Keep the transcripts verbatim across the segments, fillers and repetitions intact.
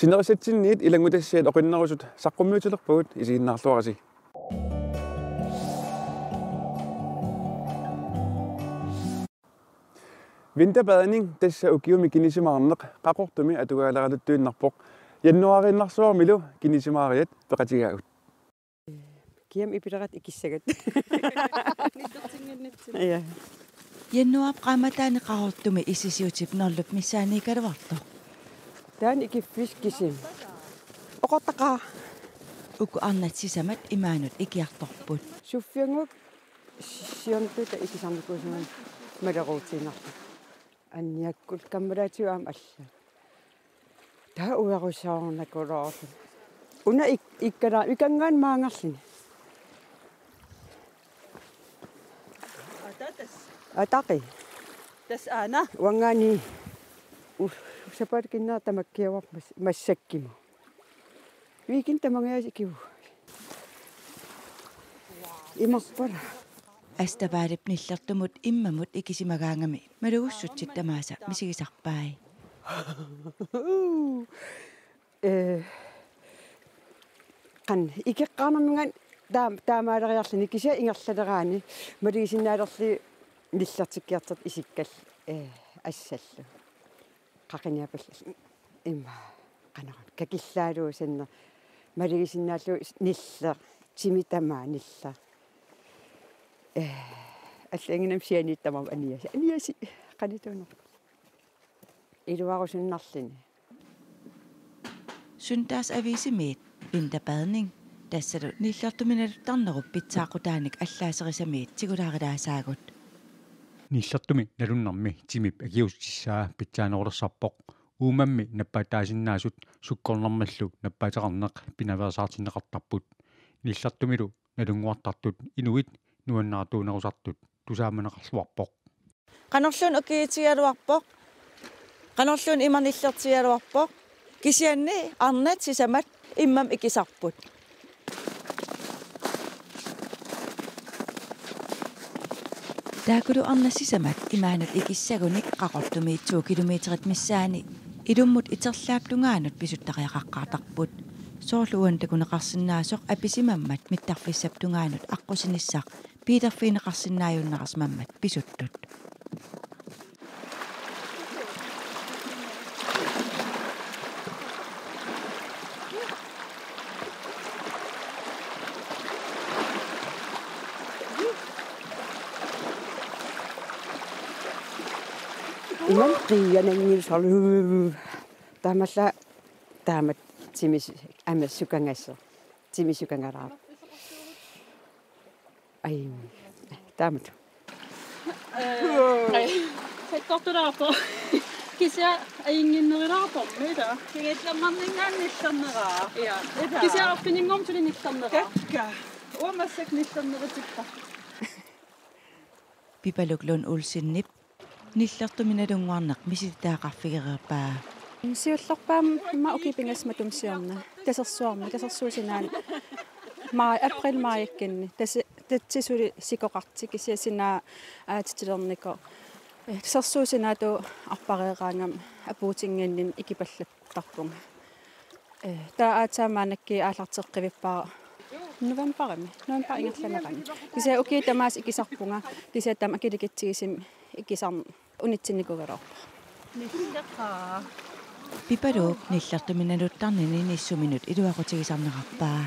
Sinerissatsinniit ilanngutassiat oqinnerusut saqqummiutilerpagut, isiginnaarluarisi. Vinterbadning tassa ukiumi kinisimaarneq Qaqortumi atugaaleraluttuinnarpoq. Januaariinnarsuarmilu kinisimaariat peqatigaagut. Kiam ipilerat ikissagat. Ja. Januaarip qaammataani Qaqortumi issisiutip Norlup missaaniikkaluartoq. Taanna ikiffis kisimi. Oqortaqaaq. Uku arnat sisamat imaanut ikiartorput. Suffiannguaq siornatigut ikisarnikuusunga maleruutiinnarput. Anniakkut kammalaatigut aamma allaat. Taava uerusoornakuluulluni. Una ik-, ikkala-, ikanngaanniit maanngarluni. Ata tassa. Ataqi. Tassa aana. Uanngaanniit. U-, sapaatip akunnera tamakkiuarput mas-, massakkut. Weekend tamangajaasa ikiuugut. Imarpara. Astavaarip nillertumut immamut ikisimagaangami malugussutsit tamaasa misigisarpai. Eh, qanoq ikeqqaarnerminngaanniit taam-, taamaaleriarluni kisianni ingerlaleraanni malugisinnaalerlugit nillertikkiartortut isikkallu, eh, assallu. Qaqiniapallallu immaqa qanoruna kakillaaluusanneq malugisinnaallugu nilleq, timi tamaat nilleq. Eh, allaanngimmat sianiit tamaat aniasi. Aniasi qanituunerpoq. Iluarusunnarluni. Søndagsavisimiit vinterbadning, tassalu nillertumik naluttarnerup pitsaaqutaanik allaaserisamiit tigulaarilaasaagut. Nillertumi nalunnermi timip akiuutissaa pitsaanerulersarpoq. Uumammi nappaataasinnaasut sukkornermillu nappaateqarneq pinaveersaartinneqartarput. Nillertumilu nalunnguartartut inuit nuannaartuunerusartut tusaamaneqarluarpoq. Qanorluunniit ukiutigigaluarpoq. Qanorluunniit ima nillertigigaluarpoq. Kisianni arnat sisamat immamut ikisarput. Taakulu arnat sisamat imaanut ikissagunik Qaqortumiit to kilometerit missaani ilummut iterlaap tungaanut pisuttariaqaqqaartarput. Soorlu uani takuneqarsinnaasoq apisimammat mittarfissap tungaanut aqqusinissaq piilerfigineqarsinnaajunnaarsimammat pisuttut. Iman qiiananngilaq soorlu. Taamaallaat taamatut timis-, aamma sukangasoq. Timi sukangalaarpoq. Ai, taamatut. Sakkortulaarpoq. Kisianni ajunnginnerulaarpormi ila. Kingullerminngaanniit nillerneraa. Ja. Ila. Kisianni arfininngormat suli nillerneraa. Kakkaak. Uanga massakkut nillernerutipparput. Pipaluk Lund Olsenip nillertumi nalunnguarneq misilitaqarfigereerpaa. Siullerpaamik aamma ukiut pingasut matuma siorna. Tasersuarmi, tasersuut sinaanni. Maj-, april majikkunni. Tassa, tassa suli sikoqartik, kisianni sinaa aatsitilernikoq. Eh, tasersuut sinaata arpareeraangama apuutinnginninni ikipallat- tarpunga. Eh, taava aatsaat maannakkut aallarteqqivippara novembarimi. Novembarip ingerlanerani. Kisianni ukiut tamaasa ikisarpunga. Kisianni taama akilikitsigisumik ikisarneq unitsinnikuugaluarpara. Pipaluk nillertumi naluttarnini nissuminut iluaqutigisarnerarpaa.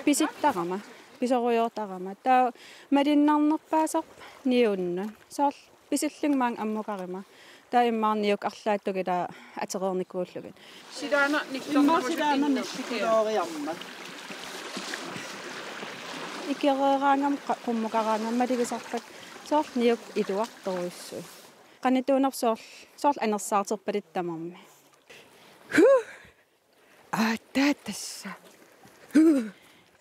Pisittarama, pisorujoortarama. Taava malunnarnerpaasarpoq niunnut. Soorlu pisillunga maanga ammukarama. Taava immaqa niuk arlaatigut ila atereernikuullugit. Silaana nillernermut. Immaqa silaana nillernermut. Ikereeraangama qa-, qummukaraangama malugisarpakka soorlu niuk iluartorujussuit. Qanituunerput soorlu, soorlu anersaarterpaluttoq tamarmik. Aatsaat tassa.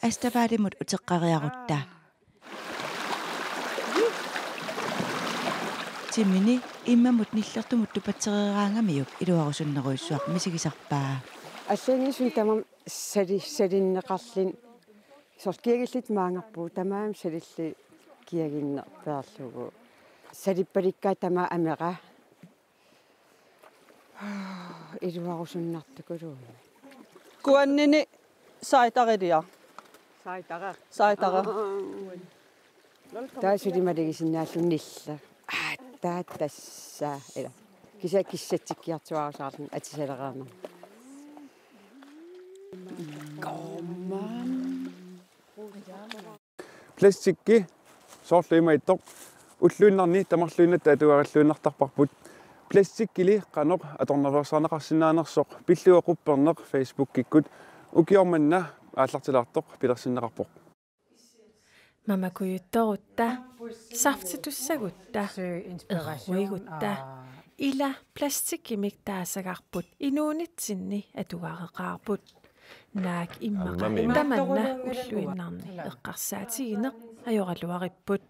Astavaalimut uteqqeriarutta. Timini immamut nillertumut tupatsereeraangamiuk iluarusunnerujussuaq misigisarpaa. Allaanngilaq suna tamarmi sali-, salinneqarluni. Soorlu kiagilluta maanngarpugut tamarmik salillugit kiaginneq peerlugu. Salippalukkaat tamaat amera. Iluarusunnartukuluunniit. Kuannini saitarilia. Saitara. Saitara. Taasuli maligisinnaalluni nilla. Aattaa tassa. Ila. Kisa kissatsikkiartuaarusaarluni atisaleraanera. Plastikki soorlu imaattoq ulluinnarni tamarluinnatta atugarilluinnartarparput. Plastikkili qanoq atornaveersaarneqarsinnaanersoq pillugu Qupperneq Facebookikkut ukioq manna aallartilaartoq pilersinneqarpoq. Mamakujuttorutta, saftitussagutta, erruigutta, ila plastikkimik taasagarput inuunitsinni atugareqaarput. Naak immaqa tamanna ulluinnarni eqqarsaatigineq ajoraluaripput.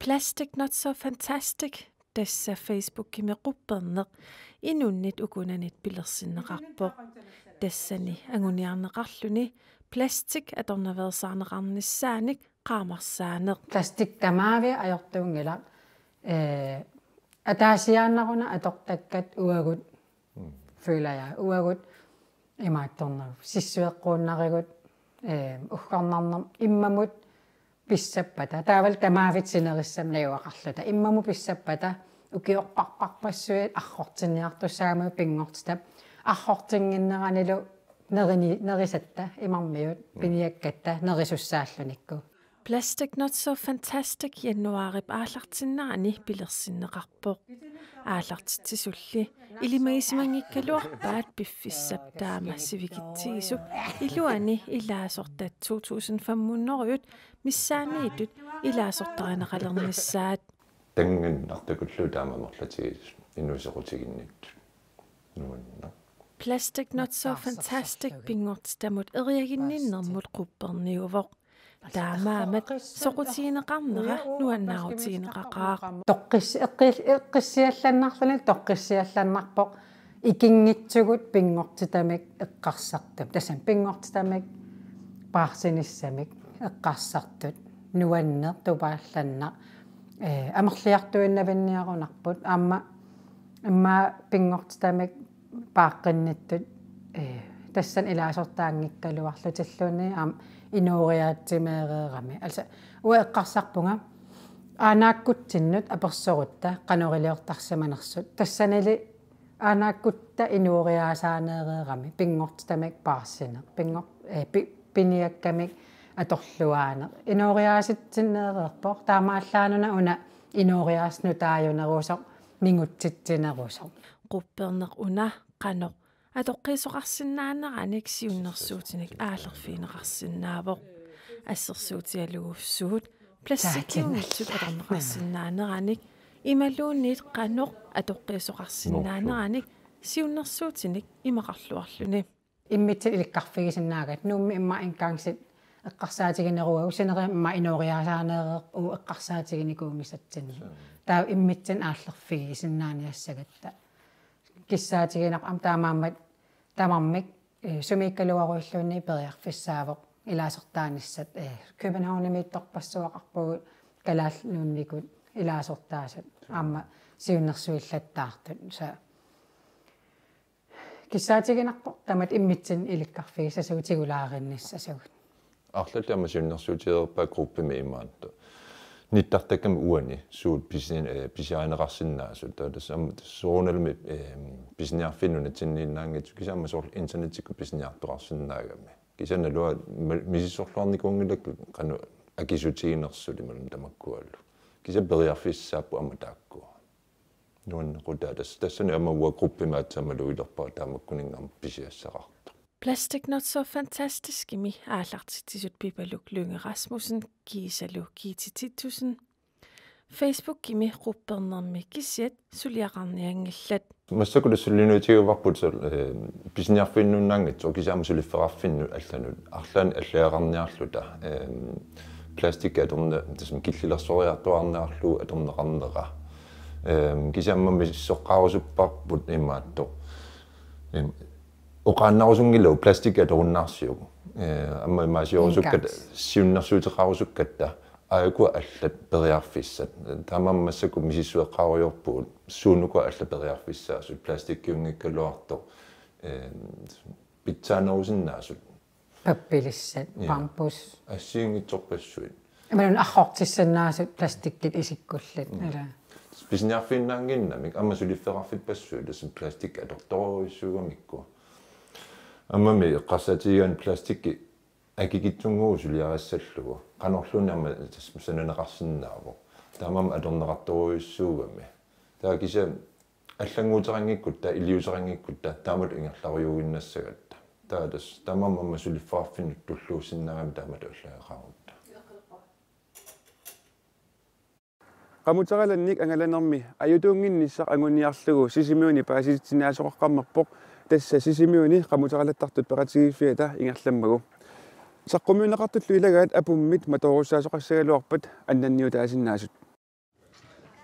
Plastic Not So Fantastic, tassa Facebookimi Qupperneq inunnit ukunannit pilersinneqarpoq. Tassani anguniarneqarluni plastik atornaveersaarneqarnissaanik qaamarsaaneq. Plastik tamaaviat ajortuunngilaq. Ee, ataasiaannaruna atortakkat uagut, føler jeg, uagut imaattornagu sissueqquunnarigut, ee, uggornarnermut immamut pissappata. Taavalu tamaavit sinerissap najugaqarluta. Immamut pissappata ukiorparparpassuit arrortinniartussaagamiuk pinngortitap arrortinnginneranilu nerini-, nerisatta imarmiut piniakkatta nerisussaallunikkut. Plastic Not So Fantastic januaarip aallartinnerani pilersinneqarpoq. Aallartitsisulli ilimagisimanngikkaluarpaat piffissap taama sivikitsisup iluani ilaasortat to tusind fem hundrede missaanniittut ilaasortarineqalernissaat. Tannginnartukullu taama amerlatigisut inuusequtiginnittut. Nuanneq. Plastic Not So Fantastic pinngortitamut eriaginninnermut qupperniuvoq. Taamaammat soqutigineqarnera nuannaarutigineqaqaaq. Toqqis-, eqqis-, eqqissiallannarluni toqqissiallannarpoq ikinngitsugut pinngortitamik eqqarsartut. Tassami pinngortitamik paarsinissamik eqqarsartut. Nuanneq, tupaallanneq. Ee, amerliartuinnavinniarunarput. Aamma immaqa pinngortitamik paaqqinnittut, ee, tassani ilaasortaanngikkaluarlutilluunniit aamma inooriaatsimeereerami. Altså, uanga eqqarsarpunga aanaakkutsinnut apersorutta qanoq iliortarsimanersut. Tassanili aanaakkutta inooriaasaaneereerami pinngortitamik paarsineq. Pinngor-, ee, pi-, piniakkamik atorluaaneq. Inooriaasitsinneereerpoq taamaallaanuna una inooriaaseq nutaajunerusoq, mingutsitsinerusoq. Qupperneq una qanoq atoqqiisoqarsinnaaneranik siunnersuutinik aallerfigineqarsinnaavoq. Assersuutigalugu suut plastikkiunngitsut atorneqarsinnaaneranik imaluunniit qanoq atoqqiisoqarsinnaaneranik siunnersuutinik imaqarluarluni. Immitsinnut ilikkarfigisinnaagatta, Nuummi immaqa engangssit eqqarsaatiginerugatta, sineriammi immaqa inooriaasaaneereerput eqqarsaatiginikuunngisatsinnut. Taava immitsinnut aallerfigisinnaaniassagatta. Kissaatiginarpoq aamma taamaammat tamarmik, ee, sumiikkaluaruilluunniit periarfissaavoq ilaasortaanissat, ee, Københavnimiittorpassuaqarpugut Kalaallit Nuunnikut ilaasortaasut aamma siunnersuillattaartut. Så kissaatiginarpoq tamatta immitsinnut ilikkarfigissasugut tigulaarinnissasugut. Arlallit aamma siunnersuutigereerpaat gruppimi imaattoq nittartakkami uani suut pisin-, ee, pisiarineqarsinnaasut. Taava tassa aamma tassa soorunalimi, ee, pisiniarfinni nunatsinniinnaanngitsut kisianni aamma soorlu internettikkut pisiniartoqarsinnaagami. Kisianni naluara ma-, misissorluarnikuunngilakkit qanoq akisutiginersut imaluunniit tamakkualu. Kisianni periarfissaapput aamma taakkua. Nuannequtaa tassa. Tassani aamma uanga gruppimi aatsaat malugilerpara taamakkuninnga aamma pisiassaqartoq. Plastic Not So Fantastiskimi aallartitsisut Pipaluk Lynge Rasmussen kiisalu Gitte Titussen Facebookimi quppernermi kisiat suliaqarnianngillat. Massakkut tassa suliniutigivarput sul-, ee, pisiniarfinniinnaanngitsoq kisianni aamma suliffeqarfinnut allanut arlaannik allagaqarniarluta, ee, plastikki atorne-, tassami killilersoriartuaarniarlugu atorneqarnera. Ee, kisianni aamma misissoqqaarusupparput imaattoq. Ee, oqaannarusunngilagut plastikki atorunnaarsiuk. Ee, aamma imaasiorusukkatta, engangssit, siunnersuuteqarusukkatta aajuku allat periarfissat. Taamaammat massakkut misissueqqaarujoorpugut suut ukua allat periarfissaasut, plastikkiunngikkaluartoq, ee, pitsaanerusinnaasut. Pappilissat, ja, bambus. Assigiinngitsorpassuit. Imaluunniit arrortissinnaasut plastikkit isikkullit. Mm. Ila. Pisiniarfiinnaannginnamik aamma suliffeqarfippassuit, tassa plastik atortorujussuugamikku. Aammami eqqarsaatigigaanni plastikki akikitsunnguuvoq suliarissallugu. Qanorluunniit aamma tassa sananeqarsinnaavoq. Taamaammat atorneqartorujussuugami. Taava kisianni allannguuteqanngikkutta, iliuuseqanngikkutta taamatut ingerlarujuuginnassagatta. Taava tassa taamaammat aamma suliffeqarfinnut tulluussinnaagami taamatut allageqaarutta. Qamuteralannik angalanermi ajutuunnginnissaq anguniarlugu Sisimiuni paasititsiniaasoqaqqammerpoq, tassa Sisimiuni qamuteralattartut peqatigiiffiata ingerlammagu. Saqqummiunneqartullu ilagaat apummit matoorussaasooqassagaluarpat annanniutaasinnaasut.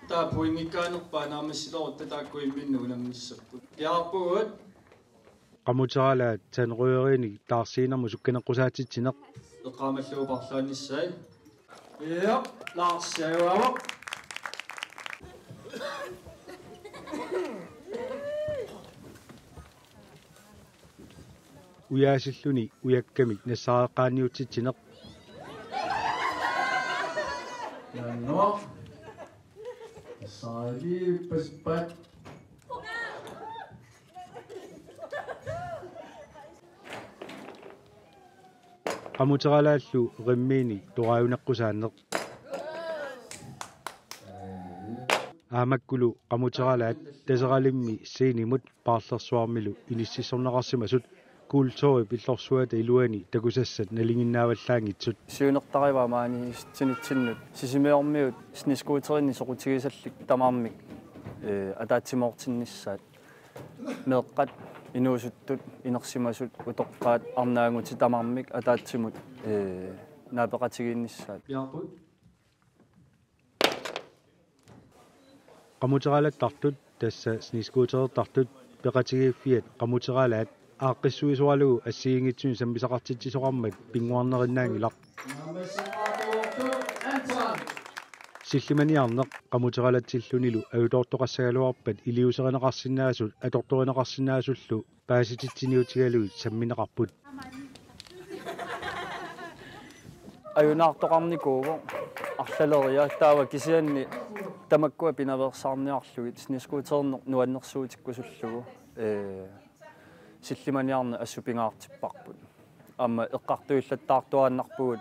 Taava pointikkaanerpaat naammassilerutta taakku imminnut unammissapput. Piaarpugut. Qamuteralaat tanrøgerinik taarsiinermut sukkaneqqusaatsitsineq. Eqqaamallugu paarlaannissaat. Jep, Lars Savoq. Ujaasilluni ujakkamik nassaareqqaanniutsitsineq. Naannoq. Saaliippaspat. Qamuteralaallu rimmiini toraajuneqqusaanneq. Aamakkulu qamuteralaat Taseralimmi scenemut paarlersuarmilu inississorneqarsimasut kulturip illorsuata iluani takusassat nalinginnaavallaanngitsut. Siunertarivaa maani sinitsinninnut Sisimiormiut snescooterinik soqutigisallit tamarmik ataatsimoortinnissaat. Meeqqat, inuusuttut, inersimasut, utoqqaat, arnaanngutit tamarmik ataatsimut naapeqatigiinnissaat. Qamuteralaattartut, tassa snescooterertartut, peqatigiiffiat qamuteralaat aaqqissuisoralugu assigiinngitsunik sammisaqartitsisoqarmat pinnguarnerinnaanngilaq. Sillimaniarneq qamuteralatsillunilu ajutoortoqassagaluarpat iliuuserineqarsinnaasut atortorineqarsinnaasullu paasititsiniutigalugit sammineqarput. Ajunaartoqarnikuuvoq arlaleriarlugu taava kisianni tamakkua pinaveersaarniarlugit snescooterineq nuannersuutikkusullugu ee sillimaniarneq assut pingaartipparput. Aamma eqqartuillattaartuaannarpugut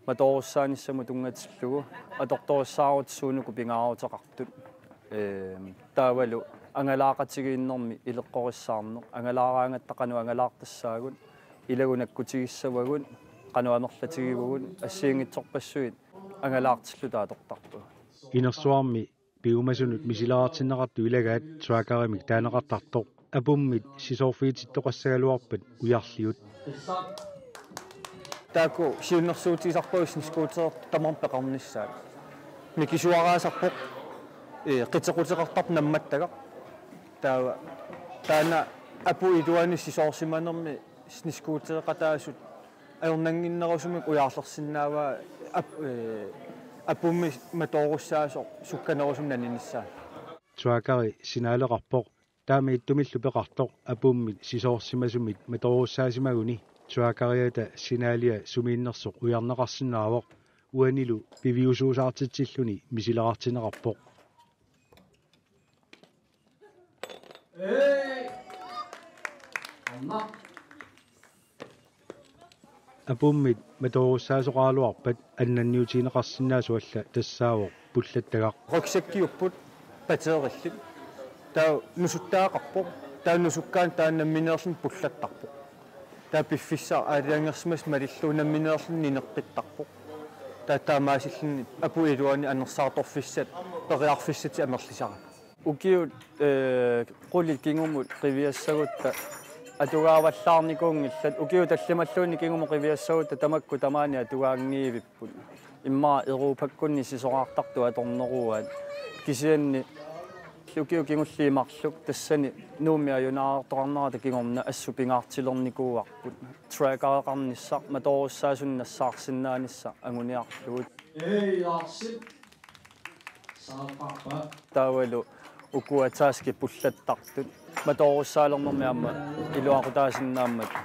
matoorussaanissannut tunngatillugu atortorissaarutit suunuku pingaaruteqartut. Ee taavalu angalaaqatigiinnermi ileqqorissaarneq, angalaaraangatta qanoq angalaartassaagut, ilagut nakkutigissavagut, qanoq amerlatigivugut, assigiinngitsorpassuit angalaartilluta atortarpagut. Inersuarmi piumasunut misileqartinneqartut ilagaat truckerimik taaneqartartoq, apummit sisoorfiitittoqassagaluarpat ujarliut. Taakku siunnersuutigisarpagut snescooterertut tamarmik peqarnissaat. Mikisuaraasarpoq ee qitequteqartarpoq nammattagaq. Taava taanna apuup iluani sisoorsimanermi snescootereqataasut ajornannginnerusumik ujaarlersinnaavaa ap ee apummik matoorussaasoq sukkanerusumik naninissaa. Truckeri signaaleqarpoq, taama ittumillu peqartoq apummit sisoorsimasumit matoorussaassimaguni truckeriata signalia sumiinnersoq ujarneqarsinnaavoq, uanilu piviusuusaartitsilluni misileqartinneqarpoq. Apummit matoorussaasoqaraluarpat annanniutigineqarsinnaasut alla tassaavoq pullattagaq. Rygsækkiupput pateerillit. Taava nusuttagaqarpoq. Taava nusukkaanni taanna nammineerluni pullattarpoq. Taava piffissaq aalajangersimasoq malillugu nammineerluni nineqqittarpoq. Taava taamaasilluni apuup iluani anersaartorfissat periarfissatik amerlisarput. Ukiut ee qulit kingumut qiviassagutta atugaavallaarnikuunngillat, ukiut tallimalluunniit kingumut qiviassagutta tamakku tamaani atugaanngivipput. Immaqa Europakkunni sisoraartartut atorneruaat. Kisianni ukiut kingulliit marluk tassani Nuummi ajunaartoqarnerata kingorna assut pingaartilernikuuarput. Truckereqarnissaq, matoorussaasunut nassaarsinnaanissaq anguniarlugu. Ei, Lars. Taavalu Ukua taskit pullattartut matoorussaalernermi aamma iluaqutaasinnaammata.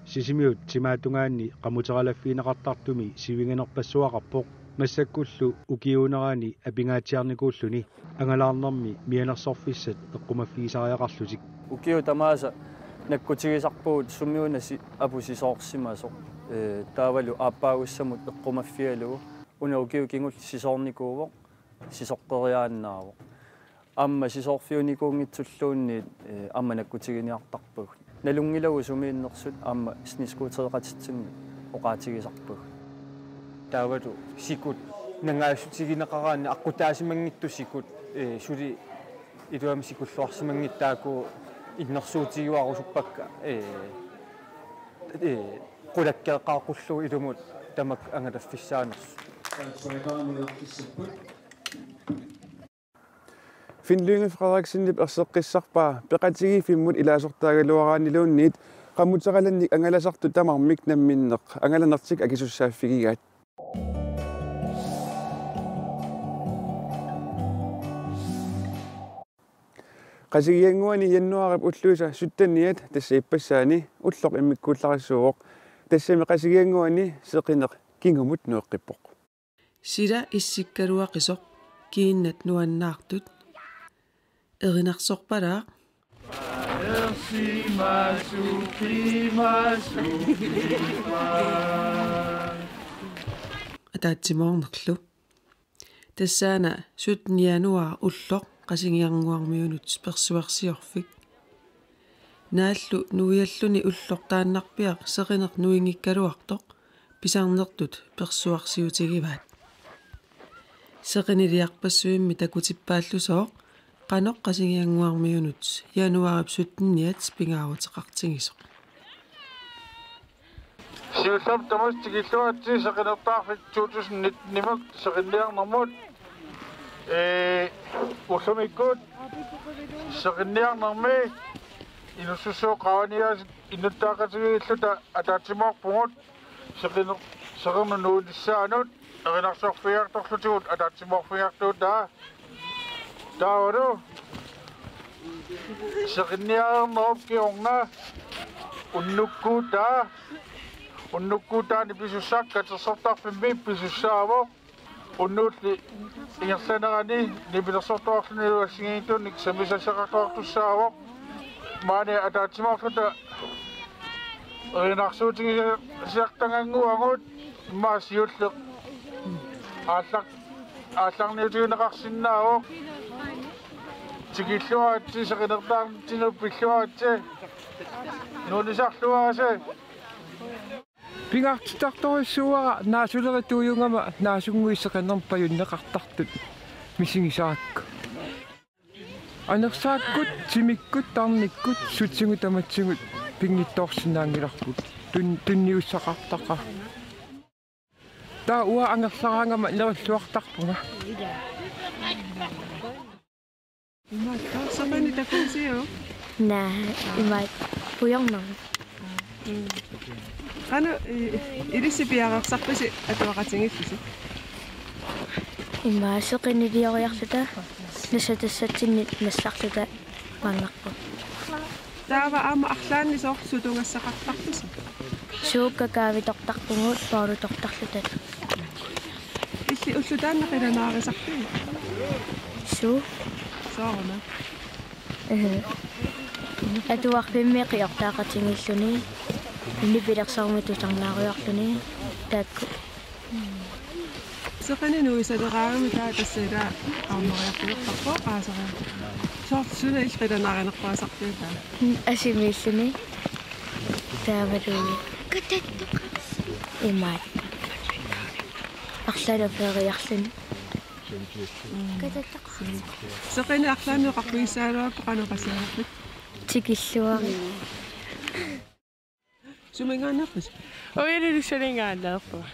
Sisimiut timaatungaani qamuteralaffigineqartartumi siviginerpassuaqarpoq, massakkullu ukiuunerani apingaatsiarnikuulluni angalaarnermi mianersorfissat eqqumaffigisariaqarlutik. Ukiut tamaasa nakkutigisarpugut sumiuna si-, apu sisoorsimasoq. Ee, taavalu aappaagussamut eqqumaffigalugu. Una ukiut kingulliit sisoornikuuvoq, sisoqqeriaannaavoq. Aamma sisoorfiunikuunngitsulluunniit, ee, aamma nakkutiginiartarpagut. Nalunngilagut sumiinnersut aamma snescootereqatitsinnut oqaatigisarpagut. Taavalu sikut nangaassutigineqaraanni aqqutaasimanngitsut sikut, ee, suli iluamik sikulluarsimanngitsut taakku innersuutigiuarusuppakka, ee, ee, qulakkeeqqaaqullugu ilumut tamakku angalaffissaanersut. Finn Lynge Frederiksenip erseqqissarpaa peqatigiiffimmut ilaasortaagaluaraanniluunniit qamuteralannik angalasartut tamarmik namminneq angalanertik akisussaaffigigaat. Qasigiannguani januaarip ulluisa sytteniat tassa ippassaani ulloq immikkuullarissuuvoq. Tassami Qasigiannguani seqineq kingumut nueqqippoq. Sila issikkaluaqisoq kiinnat nuannaartut. Erinarsorpalaaq. Ataatsimoornerlu. Tassaana syttende januar ulloq Qasigiannguarmiunut persuarsiorfik. Naallu nuialluni ulloq taannarpiaq seqineq nuinngikkaluartoq pisarnertut persuarsiutigivaat. Seqiniliarpassuimmi takutippaallusooq qanoq Qasigiannguarmiunut januarip sytteniat pingaaruteqartigisoq. Siullermik tamaasa tikilluaritsi seqinertaarfik to tusind nitten-imut seqinniarnermut. Ee, ullumikkut seqinniarnermi inussutissat qaavaniaasiit innuttaaqatigiilluta ataatsimoorpugut seqiner-, seqinernut nuinissaanut erinarsorfigiartorlutigut ataatsimoorfigiartuutaa. Taavalu seqinniarnerup kingorna unnukkuutaa, unnukkuutaani pisussaq katersortarfimmi pisussaavoq. Unnuulli ingerlanerani nipilersortoorluni assigiinngitsunik sammisaqartoortussaavoq. Maani ataatsimoorluta erinarsuutigisiartangannguagut immaqa siulleq aallaq-, aallarniutigineqarsinnaavoq. Tikilluaritsi seqinertaarnitsinnut pilluaritsi. Nuunisarluarisi. Pingaartittartorujussuuara naasulerituujugama naasunnguit seqinermut pajunneqartartut misigisaarakku. Anersaakkut, timikkut, tarnikkut, sutsigut tamatsigut pinngitsoorsinnaanngilarput. Tun-, tunniussaqartaqaaq. Taava uanga angerlaraangama nerilluartarpunga. Imaattoq, seqineq takusiuk? Naa, imaattoq pujorneq. Qanoq, i-, ilissi piareersarpisi atuaqatigiillusi? Imaattoq seqinilioriarluta, nassatassatsinnik nassarluta maannarpoq. Taava aamma arlaannik soorlu sutugassaqartarpisi? Suu, kakaavitortarpugut, poorlutortarluta. Illit ulloq taanna qilanaarisarpigit? Suu. Sooruna? Ehe. Atuarfimmi qiortaaqatigiilluni, nipilersormi tusarnaarujoorluni, taakku. Seqineq nuisaleraangami taava tassa ilaa qaammareerpiartarpoq aasariarpoq. Soorlu suna illit qilanaarinerpaasarpiuk taava? Mm, asimiilluni. Taavalu imaattoq. Arlaannik feeriarluni. Seqineq arlaannik oqarfigissagaluarukku qanoq oqassagaluarpit? Tikilluarit. Suminngaanneerpisi? Uanga Ilulissaninngaanneerpunga.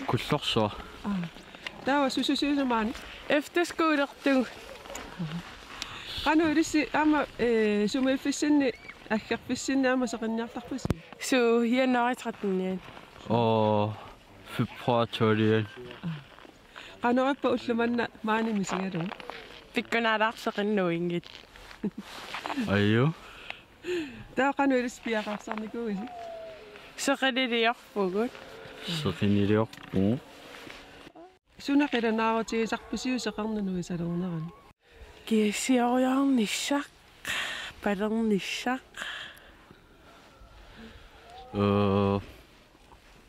Kullorsuaq. Aa. Taava sususuusumaani? Efterskolertugut. Qanoq ilissi aamma, ee, sumiiffissinni aggerfissinni aamma seqinniartarpisi? Suu, januar trettenianni. Og februar tolvianni. Qanoq ippa ulloq manna maani misigalugu? Pikkunaalaarseqinnuinngit. Ajo. Taava qanoq ilissi piaqarsarnikuuisi? Seqiniliorpugut. Seqiniliorpugut. Suna qilanaarutigisarpisiuk seqernup nuisalernerani? Kiassioriarnissaq, palernissaq. Ee,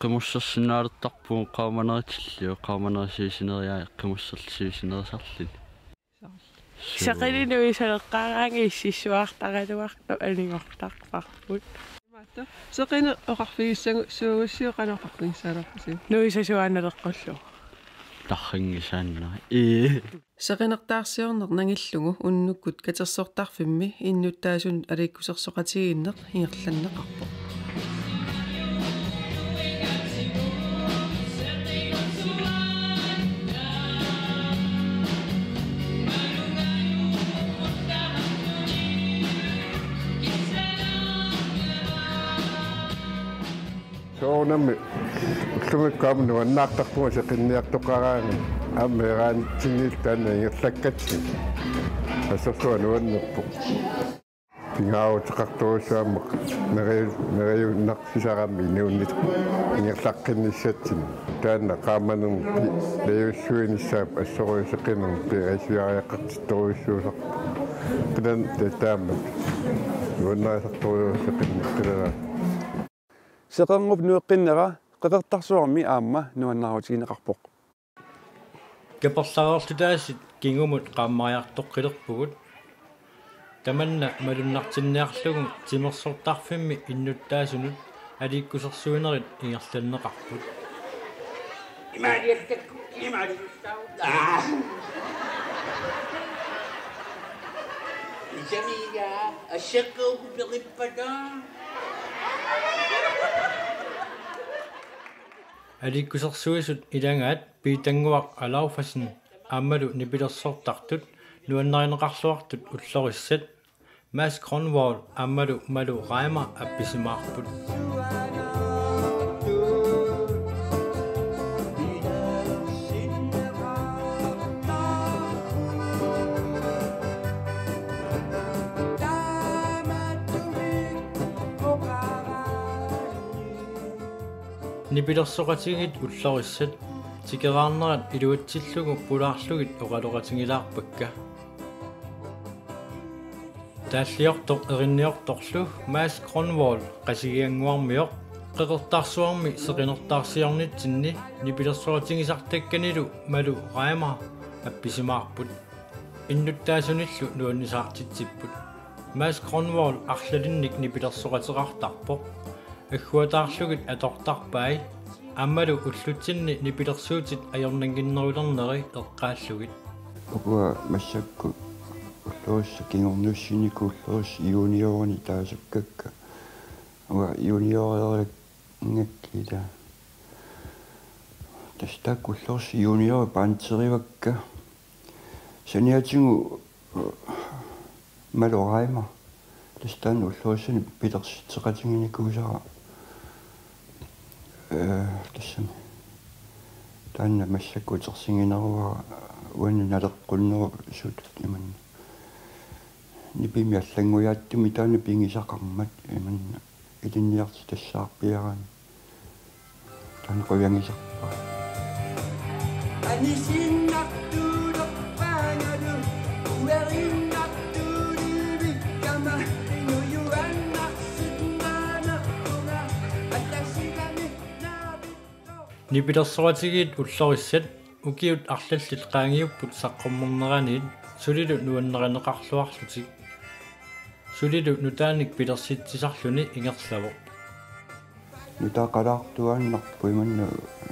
qimussersinnaalertarpugut qaamanerutillu, qaamanersiisineriaa qimussersiisineriarluni. Seqineq nuisaleqqaaraangat ississuartaraluartoq anigortarparput. Seqineq oqarfigissagu-, suugussiuk qanoq oqarfigissaalerpusi? Nuisasuaannaleqqullugu. Tarrinngisaannaq. Ii. Seqinertaarsiorneq nangillugu unnukkut katersortarfimmi innuttaasunut aliikkusersoqatigiinneq ingerlanneqarpoq. Soorunami ullumikkut aamma nuannaartarpunga seqinniartoqaraangat aamma meeraanitsinniillu taanna ingerlakkatsinni. Assersuaq nuannerpoq. Pingaaruteqartorujussuuvoq aamma neriu-, neriunnarsisarami inuunnit ingerlaqqinnissatsinni. Taanna qaamanermi pi-, najussuinissaap assorujussuaq seqinermi pilersuariaqartittorujussuusarpoq. Qilanaartumik taamaammat nuannarisartorujussuuvoq seqinniartuleraat. Seqernup nueqqinnera Qeqertarsuarmi aamma nuannaarutigineqarpoq. Kaperlareerlutaasut kingumut qaammariartoqqilerpugut. Tamanna malunnartinniarlugu timersortarfimmi innuttaasunut aliikkusersuinerit ingerlanneqarput. Imaaliattakkut, imaaliattakkut. Aa! Isamiga, asseqqaukku perippata. Aliikkusersuisut ilagaat Piitannguaq Alaufassen aammalu nipilersortartut nuannarineqarluartut ullorissat Mads Grønvold aammalu Malu Reimer appisimaarput. Nipilersoqatigiit ullorissat tikeraarnerat iluatsillugu pulaarlugit oqaloqatigilaarpakka. Taalliortoq erinniortorlu Mads Grønvold Qasigiannguarmioq Qeqertarsuarmi seqinertaarsiornitsinni nipilersoqatigisartakkanilu Malu Reimer appisimaarput. Innuttaasunillu nuannisaartitsipput. Mads Grønvold arlalinnik nipilersoqateqartarpoq. Agguataarlugit atortarpai. Aammalu ullutsinni nipilersuutit ajornannginnerulerneri eqqaallugit. Ukua massakkut ullorissat kingornussinikut ullorissat juniorinik taasakkakka. Uanga juniorerinngakkit ilaa. Tassa taakku ullorissat juniorit panserivakka. Saniatigut, øh, Malu Reimer. Tassa taanna ullorissani pilersitseqatiginikuusara. Øh, tassami. Taanna massakkut utersigineruara uani naleqqunnerusuttut imanna. Nipimi allanngujaatsumi taanna pigisaqarmat imanna ilinniartitassaarpiaraanni. Taanna qujangisarpara. Anisiinnartuulerpaangalu ueriinnartuulivikkama nujuaannarsinnaanerpunga atasigami naavittoq. Nipilersoqatigiit ullorissat ukiut arlallit qaangiupput saqqummerneraniit sulilu nuannarineqarluarlutik. Sulilu nutaanik pilersitsisarluni ingerlavoq. Nutaaqalaartuaannarpoq imanna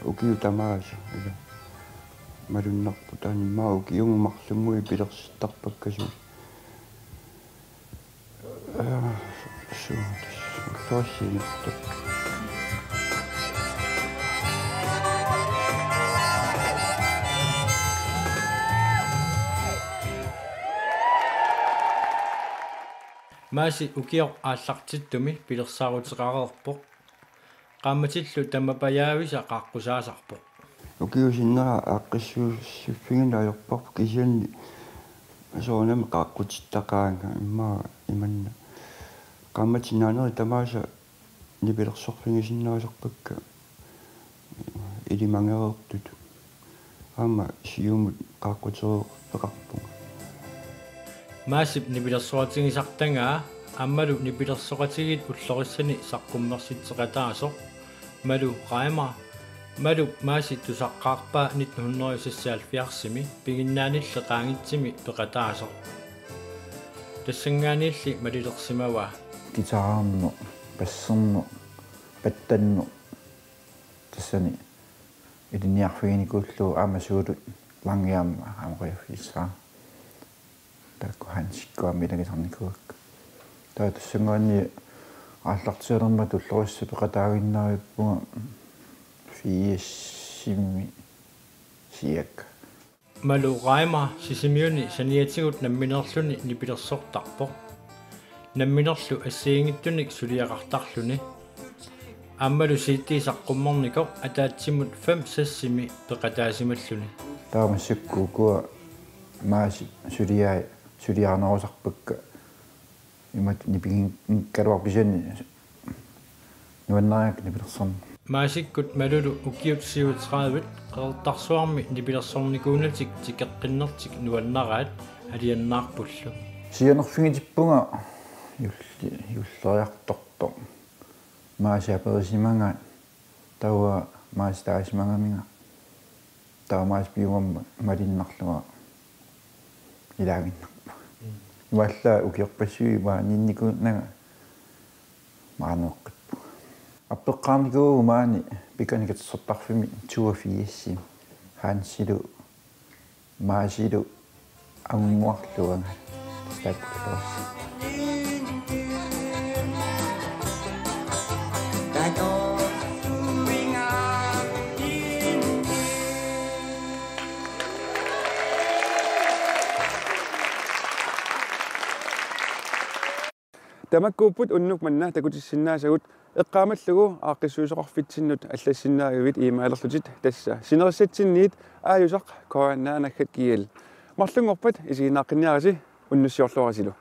ukiut tamaasa, ilaa. Malunnarpoq taanna immaqa ukiumut marlunnguit pilersittarpakka suli. Ee, su-, tassa ullorissat. Maasi ukioq aallartittumi pilersaaruteqareerpoq. Qaammatillu tamapajaavisa qaaqqusaasarpoq. Ukiup sinnera aaqqissuussiffigineq ajorparput kisianni soorunami qaaqqutittaqaanga immaqa imanna. Qaammatit naanerit tamaasa nipilersorfigisinnaasarpakka ilimagereertut. Aamma siumut qaaqqutereerfeqarpunga. Maasip nipilersoqatigisartagaa aammalu nipilersoqatigiit ullorissani saqqummersitseqataasoq Malu Reimer, Malup maasi tusaqqaarpaa nitten hundrede og seksoghalvfjerdsimi piginnaanilli qaangitsimi peqataasoq. Tassanngaanniilli malilersimavaa. Guitarerneq, basserneq, pattanneq, tassani ilinniarfiginikuullugu aamma suulut langiaamma aamma qujaffigissaaq. Taakku Hansikkut aamma ilagisarnikuuakka. Taava tassanngaanniit aallartialermat ullorissat peqataaginnarivippunga firsimi siak. Malu Reimer Sisimiuni saniatigut nammineerluni nipilersortarpoq. Nammineerlu assigiinngitsunik suliaqartarluni. Aammalu C D saqqummernikoq ataatsimut fem seksimi peqataasimalluni. Taava massakkut ukua maasi suliai-, suliarinerusarpakka imatut nipiginngikkaluarpoq kisianni nuannarigakkit nipilersorneq. Maasikkut Malulu ukiut syvogtredive Qeqertarsuarmi nipilersornikuunatik tikeqqinnertik nuannaraat alianaarpullu. Sianerfigitippunga juulli-, juulleriartortoq. Maasi aperisimagaat, taava maasi taasimagamigit, taava maasi piumammata malinnarlunga ilaaginnarpunga. Imaallaat ukiorpassuit maaniinnikuunanga maaniiqqippunga. Appeqqaarnikuuvugut maani Pikani Katersortarfimmi toogfirsimi Hansilu Maasilu angunnguarlugu. Taakkuullugit. Tamakkuupput unnuk manna takutissinnaasagut. Eqqaamallugu aaqqissuisoqarfitsinnut allassinnaagavit e-mailerlutit tassa sinerissatsinniit aajusaq K N R naggat G L. Marlunngorpat isiginnaaqqinniarisi, unnussiorluarisilu.